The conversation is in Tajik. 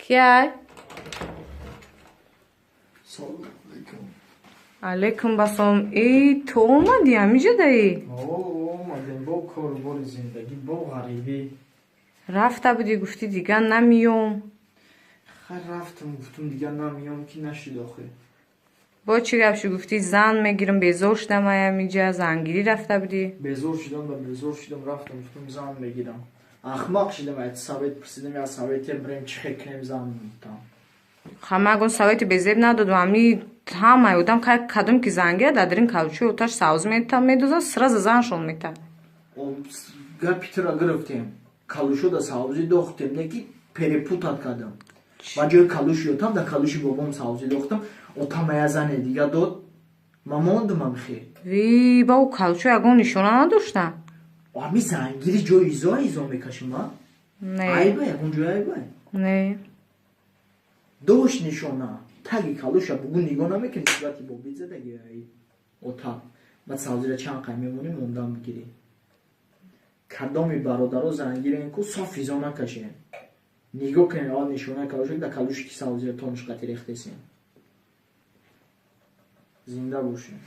Кияй? Салом алейкум. Алейкум басалом. Э, ту омадӣ ҳамиҷа даи? Омадем бо корубори зиндагӣ, бо ғарибӣ. Рафта будӣ, гуфтӣ, дигар намиём. Хай, рафтам, гуфтум, дигар намиём, ки нашид охир. Бо чӣ гап шуд? Гуфтӣ, зан мегирам, безор шудам ай ҳамиҷа, зангирӣ рафта будӣ. Безор шудам да, безор шудам, рафтам, гуфтум, зан мегирам. Ахмақ шудам, ай совет пурсидам, я совете бирем, чӣ хел кунем, зан мегирам. Ҳамагон совети безеб надодум. Ҳами ҳамаи одам кадом ки зангира, дар дарин калучои оташ савз медозад, сразу заншон мета. Гапи тура гирифтем, калушода савзӣ дохтем, не ки перепутать кардам. Ба ҷои калуши отам дар калуши бобом савзӣ дохтам, отам я зане дига дод, ма мондум амхе. Ви, ба ӯ калучо ягон нишона надошта? Ами зангири ҷои изо изо мекашим, а? Не. Айба, ягон ҷои айба? Не. Дошт нишона, таги калуша бугун нигоҳ намекунӣ, сурати бобит задаги ота. Баъд савзира чанд қай мемонӣ, мондан бигирӣ. Кадоми бародаро зангирен ку, соф изо накашен, нигоҳ кунен аввал нишонаи калуша, дар калуши ки савзира тониш қати рехтесен. Зинда бошем.